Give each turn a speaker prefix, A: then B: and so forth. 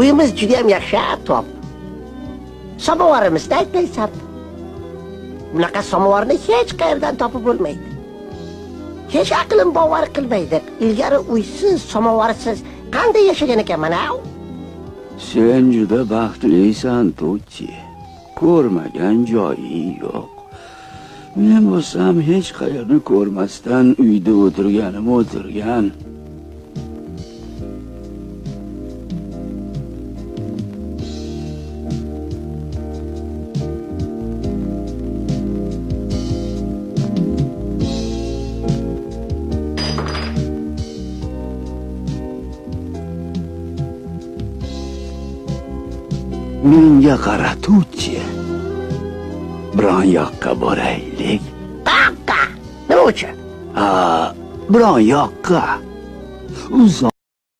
A: Uyimiz juda ham yaxshi, top. Samovarimizni aytmaysan. Bunaqa samovarni hech qayerdan topib bo'lmaydi. Hech aqlim bovar qilmaydi. Ilgari uysiz, samovarsiz qanday yashagan ekanman, a?
B: Sen juda baxtlisan, Tutti. Ko'rmagan joying yo'q. Men bo'lsam hech qayerni ko'rmasdan uyda o'tirganim o'tirgan. Menga qara, Tutti. Biron yoqqa boraylik.
A: Qayoqqa? Nima uchun?
B: Biron yoqqa. Uzoq.